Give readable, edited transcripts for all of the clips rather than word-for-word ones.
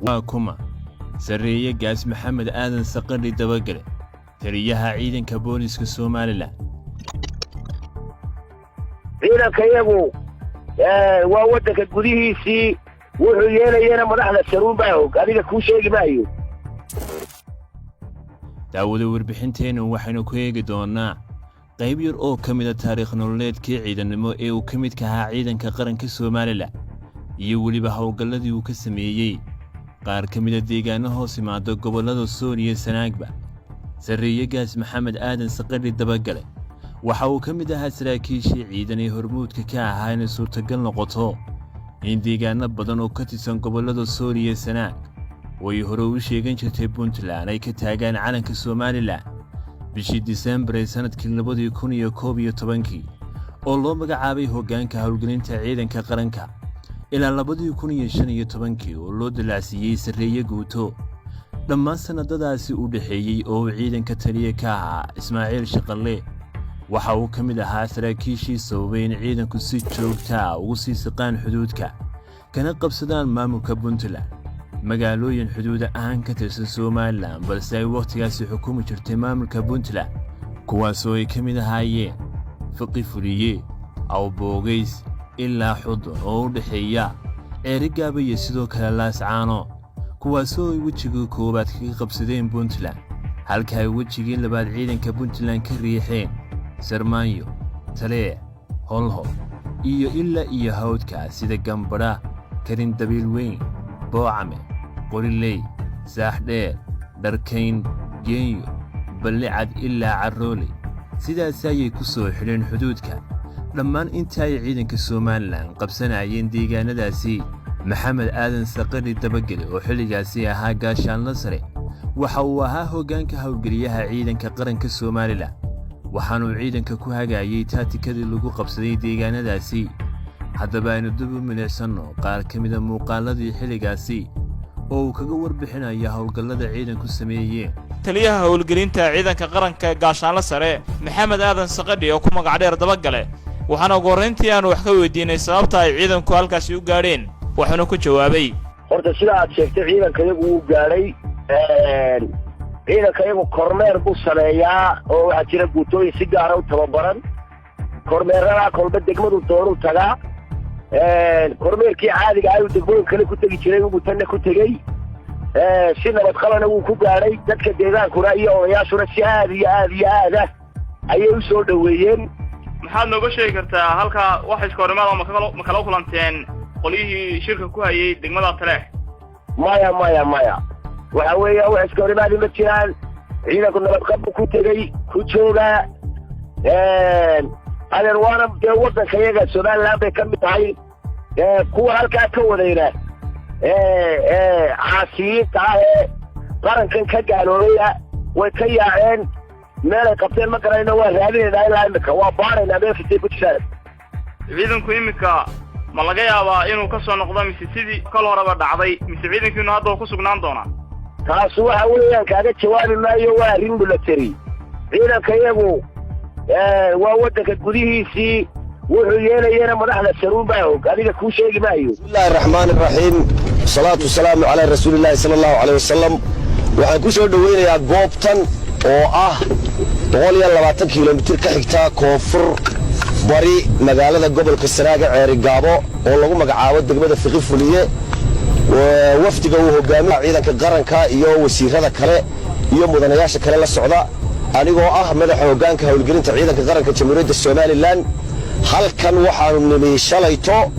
Waa kuma Sarreeye Gaas Maxamed Aadan Saqadhi Dabagale, taliyaha ciidanka booliska Somaliland? Ciidanka iyagu waa waddanka gudihiisii. Wuxuu yeelayana madaxda saruun baa og, adiga kuu sheegi maayo. Daawada, warbixinteennu waxaynu ku eegi doonnaa qayb yar oo ka mida taariikh nololeedkii ciidannimo ee uu ka midka ahaa ciidanka qaranka Somaliland iyo weliba howlgalladii uu ka sameeyey qaar ka mida deegaanno hoos imaada gobollada Sool iyo Sanaagba. Sarreeye Gaas Maxamed Aadan Saqadhi Dabagale waxa uu ka mid ahaa saraakiishii ciidan ee hormuudka ka ahaa inay suurtagal noqoto in deegaanno badan oo ka tirsan gobollada Sool iyo Sanaag oo ay hore u sheegan jirtay Puntland ay ka taagaan calanka Somaliland bishii Disembar ee sannadkii 2011-kii, oo loo magacaabay hoggaanka howlgelinta ciidanka qaranka, ilaa 2015-kii oo loo dallacsiiyey sarreeye guuto. Dhammaan sannadadaasi u dhexeeyey oo uu ciidanka taliye ka ahaa Ismaaciil Shaqalle, waxa uu ka mid ahaa saraakiishii sababay in ciidanku si joogtaa ugu sii siqaan xuduudka kana qabsadaan maamulka Puntland magaalooyin xuduuda ahaan ka tirsan Somaliland, balse ay wakhtigaasi xukumi jirtay maamulka Puntland, kuwaasoo ay ka mid ahaayeen Fiqi Fuliye, Awboogays ilaa Xudun oo u dhexeeya Ceerigaaba iyo sidoo kale Laascaano, kuwaasoo ay wejigii koowaad kaga qabsadeen Puntland, halka ay wejigii labaad ciidanka Puntland ka riixeen Sarmaanyo, Taleex, Holhol iyo ilaa iyo hawdka sida Gambadha, Karin Dabiil Weyn, Boocame, Qoriley, Saaxdheer, Dharkayn, Geenyo, Ballicad ilaa Carrooley. Sidaas ayay ku soo xidheen xuduudka. Dhammaan inta ay ciidanka Somaliland qabsanayeen deegaanadaasi, Maxamed Aadan Saqadhi Dabagele, oo xilligaasi ahaa gaashaanla sare, waxa uu ahaa hoggaanka howlgeliyaha ciidanka qaranka Somaliland, waxaanuu ciidanka ku hagaayay taatikadii lagu qabsaday deegaanadaasi. Haddaba aynu dib u milicsanno qaar ka mida muuqaaladii xilligaasi oo uu kaga warbixinaya howlgallada ciidanku sameeyeen. Taliyaha howlgelinta ciidanka qaranka, gaashaanla sare Maxamed Aadan Saqadhi oo ku magac dheer Dabagale, waxaana ugu horrayntii aanu wax ka weydiinay sababta ay ciidanku halkaasi u gaadheen, waxauna ku jawaabay: Horta sida aad sheegtay, ciidanka iyagu wuu gaadhay. Ciidanka iyagu kormeer buu sameeyaa oo waxaa jira guutooyin si gaara u tababaran. Kormeeradaa kolba degmadu doonuu tagaa. Kormeerkii caadiga ah uu degmooyin kale ku tegi jiray ubuu tanna ku tegey. Si nabad qalana wuu ku gaadhay. Dadka deegaankuna iyo odayaashuna si aad iyo aad iyo aad ah ayay u soo dhoweeyeen. Maxaad nooga sheegi kartaa halkaa wax iskahorimaad ma kala kulanteen qolyihii shirka ku hayay degmada Taleex? Maya, maya, maya. Waxa weeya wax iskahorimaadi ma jiraan. Ciidanku nabadqab buu ku tegey, ku joogaa, adeer. Waana dee waddanka iyaga Somaliland bay ka mid tahay. Kuwa halkaa ka wadayna, caasiyiinta ah ee qarankan ka gaaloobaya, way ka yaaceen. Meelay qabteen ma garanayno, waa raadinaynaa ilaa imika, waa baaraynaa meel kastay ku jiraan. Ciidanku iminka ma laga yaabaa inuu ka soo noqdo, mise sidii kal horeba dhacday, mise ciidankiinu hadda uu ku sugnaan doonaa? Taas waxa weeyaan kaaga jawaabi maayo, waa arrin military. Ciidanka iyagu waa waddanka gudihiisii. Wuxuu yeelayana madaxda saruun baa og, adiga kuu sheegi maayo. Bismillahi araxmaani araxiim, wasalaatu wasalaamu calaa rasuulillahi sala allahu caleyh wasalam. Waxaan ku soo dhowaynayaa goobtan oo ah 120 kilomitir ka xigta koonfur bari magaalada gobolka Sanaaga, Ceerigaabo, oo lagu magacaabo degmada Fiqi Fuliye, wafdiga uu hogaamiya ciidanka qaranka iyo wasiirada kale iyo mudanayaasha kale la socda, anigoo ah madaxa hoggaanka howlgelinta ciidanka qaranka Jamhuuriyadda Somaliland. Halkan waxaannu nimi shalayto.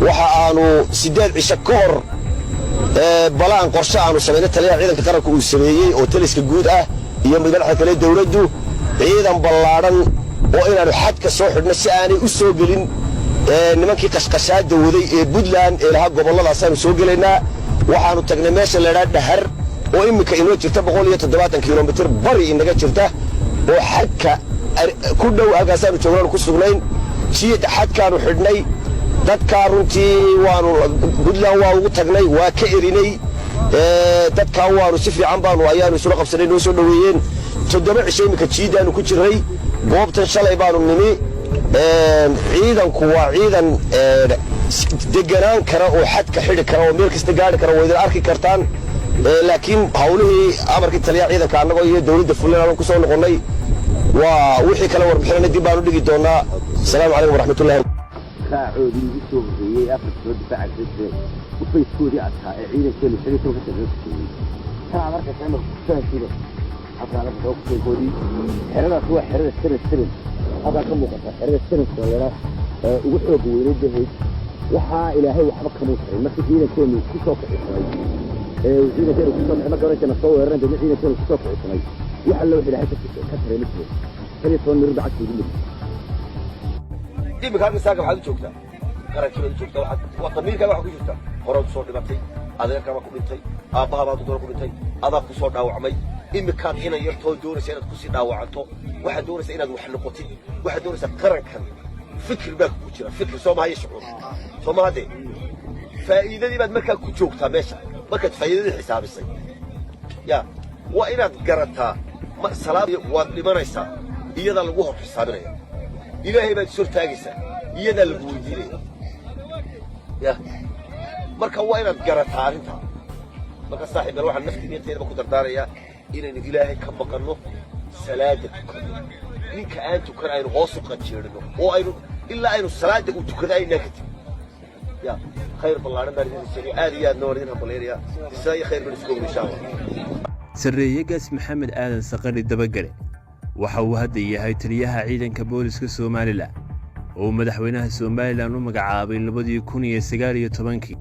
Waxa aanu 8 cisho ka hor balaan qorshe aanu samaynay, taliyaha ciidanka qaranka uu sameeyey oo taliska guud ah iyo madaxda kale dawladdu, ciidan ballaadhan oo inaannu xadka soo xidhno si aanay u soo gelin nimankii qashqashaadda waday ee Puntland ee lahaa gobolladaasaannu soo gelaynaa. Waxaannu tagnay meesha laydhaa Dhahar, oo imminka inoo jirta 170 kilomitir bari inaga jirta oo xadka ku dhow. Halkaasaannu joognaanu ku sugnayn. Jiid xadkaannu xidhnay. Dadkaa runtii waanu Puntland waa ugu tagnay, waa ka erinay dadkaa. Waanu si fiican baanu ayaanu isula qabsanay, noo soo dhoweeyeen. 7 cisho imminka jiiddaannu ku jirray. Goobtan shalay baanu nimi. Ciidanku waa ciidan Deganaan kara oo xadka xidhi kara oo meel kasta gaari kara waa idin arki kartaan. Laakiin hawlihii amarkii taliyaha ciidanka annagoo iyo dawladda fulan aan ku soo noqonnay, waa wixii kale warbixinana dib baan u dhigi doonaa. Asalaamu calaykum waraxmatullahi. Raacoodii ugu soo horreeyey Afrika soo difaaca jireen, ufayskoodii adkaa ee ciidankeenu 15-ka sano ku joogay. Tan aad arkaysa imika kufahankiiba halkaan arkaysa waa kufaynkoodii. Xeradaas waa xerada 77, halkaa ka muuqata xerada 77 ee ugu xooga weyneyd bahayd. Waxaa Ilaahay waxba kamuu tarin markii ciidankeenu ku soo kicisamay, ee ciidankeenu kusoo kicay marka horeysa soo weeraran, deedna ciidankeenu kusoo kicisamay. Wax alle wax Ilaahay ka taray ma jiro. 15 mirir baa cagta ugu mid. Iminka halka saaka waxaad u joogtaa qarankii baad u joogtaa. Waxaad waa damiirkaaga waxaa ku jirta horaad usoo dhimatay, adeerkaa baa ku dhintay, aabbaha baa doona ku dhintay, adaa ku soo dhaawacmay. Iminkaad inan yartoo doonaysa inaad kusii dhaawacanto, waxaad doonaysaa inaad wax noqotid, waxaad doonaysaa qarankan. Fikir baa kugu jira, fikir soo maha iyo shucuur soo maha dee. Faa'iidadii baad markaa ku joogtaa meesha. Markaad faa'iidadii xisaabisay ya waa inaad garataa salaad waad dhimanaysaa, iyadaa lagu hor xisaabinaya. Ilaahay baad is hortaagaysaa, iyadaa lagu weydiinaya ya. Marka waa inaad garataa arrintaa. Marka saaxiib bal waxaan naftiina inteedaba ku dardaarayaa inaynu Ilaahay ka baqanno, salaada tukanno. Ninka aan tukan aynu hoos u qajeedhino oo aynu ilaa aynu salaada uu tukado aynaa ka tegin ya. Khayr ballaaran baan idin sheegay, aad iyo aadna waan idin hambalyaynaya. Sidaa iyo khayr baan isku ogna, insha Allah. Sarreeyegaas Maxamed Aadan Saqari Dabagale waxa uu hadda yahay taliyaha ciidanka booliska Somalilan oo uu madaxweynaha Somalilan u magacaabay 2019-kii.